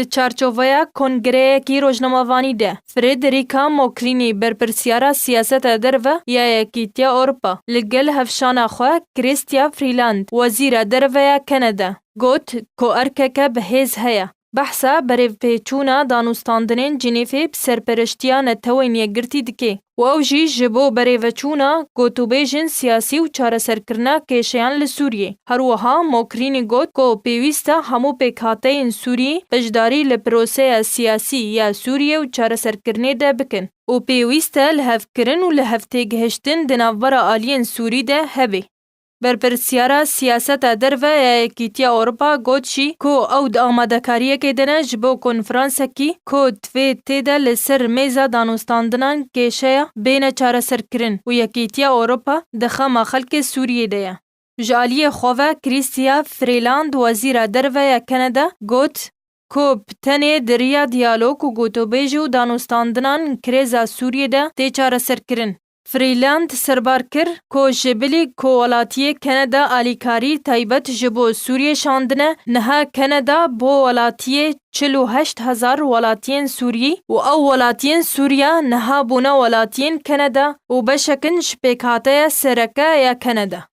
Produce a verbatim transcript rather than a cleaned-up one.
Di çarçoveya kongreyekî rojnamevanî de, Frederica Mogherini, berpirsyara siyaseta derve ya Yekîtiya Ewropa, li gel hevşana xwe Chrystia Freeland, wezîra derve ya Kanada, got ku erkeke bi hêz heye. Behsa berevpêçûna danûstandinên Cinêfê bi serpereştiya Netewên Yekgirtî dike û ew jî ji bo berêveçûna gotûbêjên siyasî û çareserkirina kêşeyan li Sûriyê. Her wiha Mogherini got ku pêwîst e hemû pêkhateyên Sûriyê beşdarî li proseya siyasî ya Sûriyê û çareserkirinê de bikin û pêwîst e lihevkirin û lihevtêgihiştin di navbera aliyên Sûrî de hebe. Berpirsyara siyaseta derve ya Yekîtiya Ewropa got jî ku ew di amadekariyekê de ne ji bo konferansekî ku divê tê de li ser mêza danûstandinan kêşeya bêne çareserkirin û Yekîtiya Ewropa di xema xelkê Sûriyê de ye. Ji aliyê xwe ve Chrystia Freeland, wezîra derve ya Kanada, got ku bi tenê di riya diyalog û gotûbêj û danûstandinan krêza Sûriyê de tê çareserkirin. Freeland serbar kir ku ji bilî ku welatiyê Kanada alîkarî taybet ji bo Sûriyê şandine, niha Kanada bo welatiyê çil û heşt hezar welatiyên Sûriyî û ew welatiyên Sûriya niha bûne welatiyên Kanada û beşek in ji pêkhateya sereke ya Kanada.